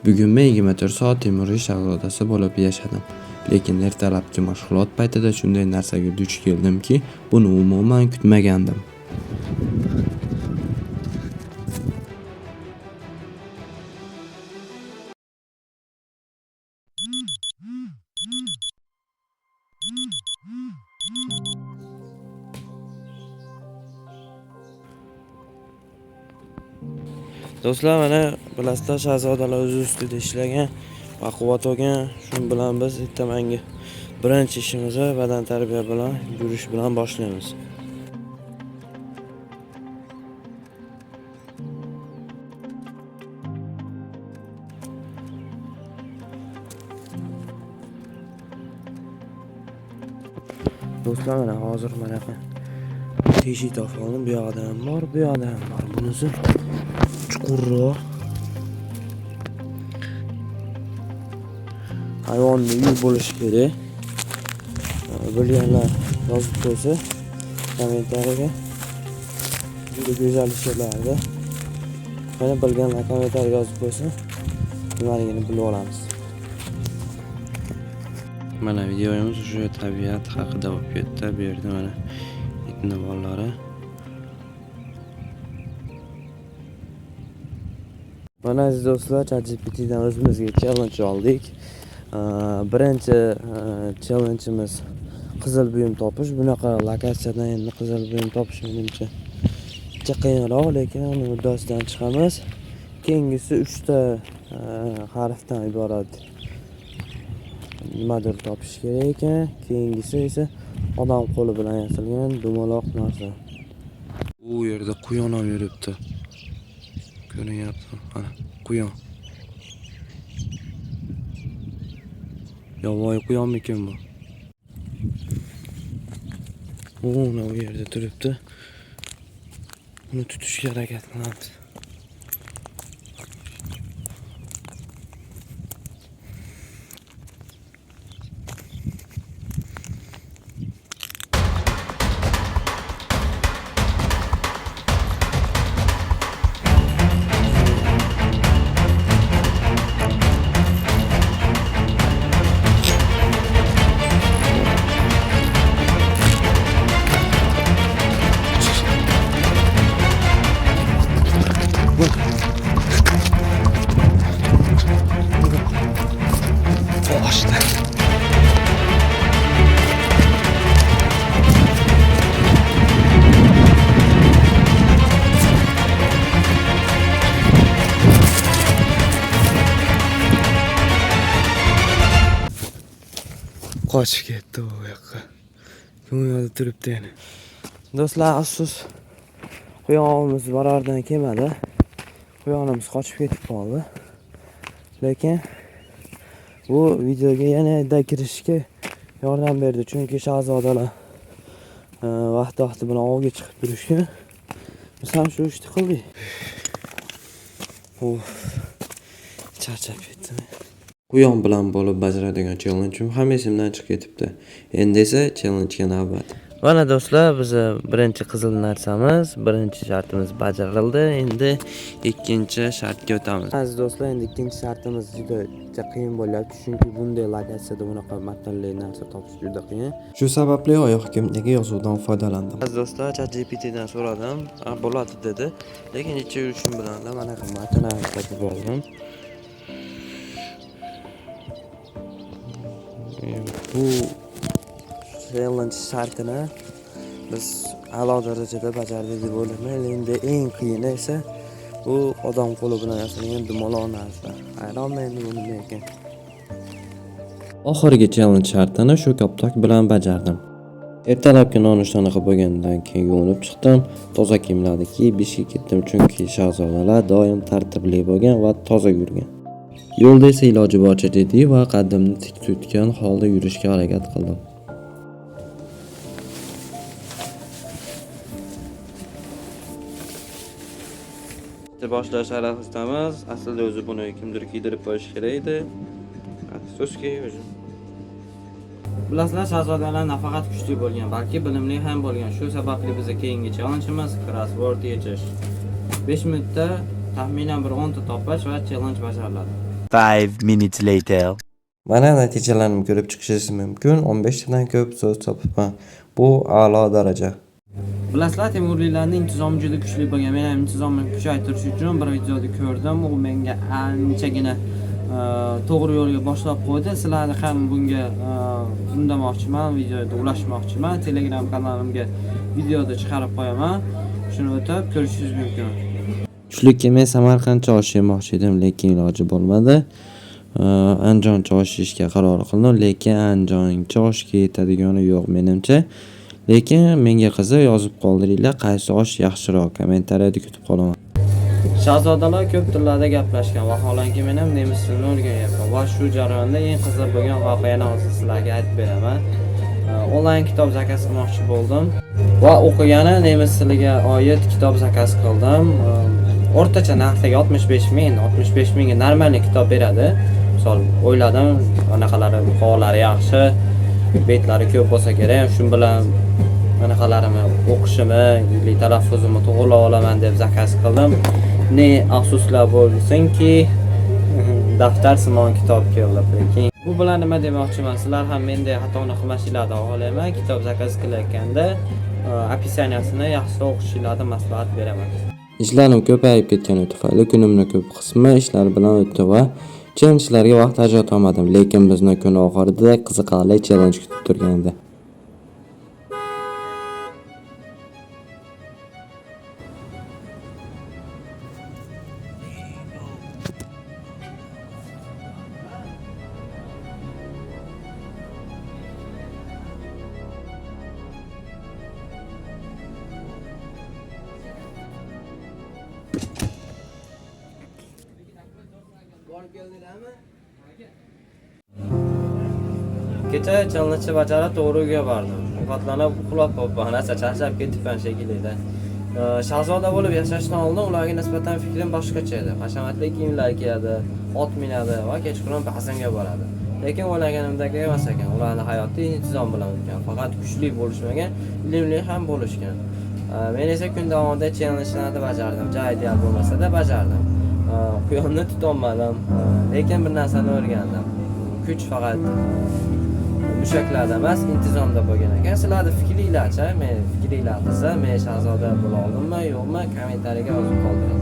Bugun men 24 soat Temuriy shahzodasi bo'lib yashadim. Lekin ertalabki mashg'ulot paytida shunday narsaga duch keldimki, buni umuman kutmagandim. Do'stlar, mana bilasizlar, shahzodalar o'z ustida ishlagan va quvvat olgan. Shu bilan biz ertamangi birinchi ishimizni badan tarbiya bilan, yurish bilan boshlaymiz. Do'stlar, mana hozir manaqa teshik topib oldim. Bu yoqda ham bor, bu yoqda ham bor. Bunisi chuqurroq. Hayvonni uyi bo'lishi kerak. Bilganlar yozib qo'ysa kommentariyaga. Juda go'zal ishlardi. Mana bilganlar kommentariyaga yozib qo'ysa, nimaligini bilib olamiz. Mana videomiz o'sha tabiat haqida bo'lib ketdi. Bu yerda mana itni bolalari. Mana aziz do'stlar, ChatGPT'dan o'zimizga challenge oldik. Birinchi challenge'imiz qizil buyum topish. Bunaqa lokatsiyadan endi qizil buyum topish menimcha ancha qiyinroq, lekin uni uddasidan chiqamiz. Keyingisi 3 ta harfdan iborat nimadir topish kerak ekan. Keyingisi esa odam qo'li bilan yasalgan dumaloq narsa. U yerda quyon ham yuribdi. Ko'rinyapti. Ana, quyon. Yovvoyi quyonmikin bu? U u yerda turibdi. Uni tutishga harakat qilamiz. Qochib ketdi u yoqqa. Kim u yoqda turibdi yana. Do'stlar, afsus, quyonimiz borardan kelmadi. Quyonimiz qochib ketib qoldi. Lekin bu videoga yanada kirishga yordam berdi, chunki shahzodalar vaqti-vaqti bilan ovga chiqib turishgan. Biz ham shu ishni qildik. Uf, charchab ketdim. Quyon bilan bo'lib bajaradigan challenge'im ham esimdan chiqib ketibdi. Endi esa challenge'ga navbat. Mana do'stlar, biz birinchi qizil narsamiz, birinchi shartimiz bajarildi. Endi ikkinchi shartga o'tamiz. Aziz do'stlar, endi ikkinchi shartimiz juda qiyin bo'lyapti, chunki bunday lokatsiyada bunaqa matnli narsa topish juda qiyin. Shu sababli oyoq kiyimdagi yozuvdan foydalandim. Aziz do'stlar, ChatGPT'dan so'radim, bo'ladi dedi. Lekin ichi yurishim bilan mana matn topib oldim. Bu challenge shartini biz a'lo darajada bajardik deb o'ylayman. Endi eng qiyini esa bu odam qo'li bilan yasalgan dumaloq narsa. Hayronman endi bu nima ekan. Oxirgi challenge shartini shu koptok bilan bajardim. Ertalabki nonushtani qilib bo'lgandan keyin yuvinib chiqdim. Toza kiyimlarni kiyib ishga ketdim, chunki shahzodalar doim tartibli bo'lgan va toza yurgan. Yo'lda esa iloji boricha jiddiy va qaddimni tik tutgan holda yurishga harakat qildim. Boshlash arafasida. Aslida o'zi buni kimdir kiydirib qo'yish kerak edi. Afsuski, o'zi. Bilasizlar, shahzodalar nafaqat kuchli bo'lgan, balki bilimli ham bo'lgan. Shu sababli biz keyingi challenge'imiz crossword yechish. 5 minutda Taxminan bir 10 ta topish va challenge bajariladi. 5 minutes later. Mana natijalarimni ko'rib chiqishingiz mumkin. 15 tadan ko'p so'z topibman. Bu a'lo daraja. Bilasizlar, Temuriylarning intizomi juda kuchli bo'lgan. Men ham intizomni kuchaytirish uchun bir videoda ko'rdim. U menga anchagina to'g'ri yo'lga boshlab qo'ydi. Sizlarni ham bunga undamoqchiman, videoda ulashmoqchiman. Telegram kanalimga videoda chiqarib qo'yaman. Shuni o'tib ko'rishingiz mumkin. Tushlikka men Samarqandcha osh yemoqchi edim, lekin iloji bo'lmadi. Andijoncha osh yeyishga qaror qildim, lekin Andijoncha oshga yetadigani yo'q menimcha. Lekin menga qiziq, yozib qoldiringlar, qaysi osh yaxshiroq, kommentariyada kutib qolaman. Shahzodalar ko'p tillarda gaplashgan, vaholanki men ham nemis tilini o'rganyapman va shu jarayonda eng qiziq bo'lgan voqeani hozir sizlarga aytib beraman. Onlayn kitob zakaz qilmoqchi bo'ldim va o'qigani nemis tiliga oid kitob zakaz qildim. O'rtacha narxdagi 65 ming, 65 mingga normalniy kitob beradi. Misol o'yladim, anaqalari, muqovalari yaxshi, betlari ko'p bo'lsa kerak, shu bilan anaqalarimni o'qishimni, ili talaffuzimni to'g'rilab olaman deb zakaz qildim. Ne afsuslar bo'lsinki, daftar simon kitob keldi. Lekin bu bilan nima demoqchiman, sizlar ham menday xatoni qilmasinglarni xohlayman. Kitob zakaz qilayotganda описаниясini yaxshiroq o'qishinglarni maslahat beraman. Ishlarim ko'payib ketgani tufayli kunimni ko'p qismi ishlar bilan o'tdi va challengelarga vaqt ajrata olmadim, lekin bizni kun oxirida qiziqarli challenge kutib turgandi. Kecha challenge'ni bajarib to'g'ri uyga bordim. Ovqatlanib uxlab qolibman, rosa charchab ketibman shekilli. Shahzoda bo'lib yashashdan oldin ularga nisbatan fikrim boshqacha edi. Hashamatli kiyimlar kiyadi, ot minadi va kechqurun bazmga boradi. Lekin o'ylaganimdagi emas ekan. Ularning hayoti intizom bilan o'tgan. Faqat kuchli bo'lishmagan, ilmli ham bo'lishgan. Men esa kun davomida challengelarni bajardim. Ja ideal bo'lmasa-da bajardim. Quyonni tutolmadim, lekin bir narsani o'rgandim. Kuch faqat mushaklarda emas, intizomda bo'lgan ekan. Sizlarning fikringlarcha, men fikringlar qilsa, men shahzoda bo'la oldimmi, yo'qmi, kommentariyaga yozib qoldiring.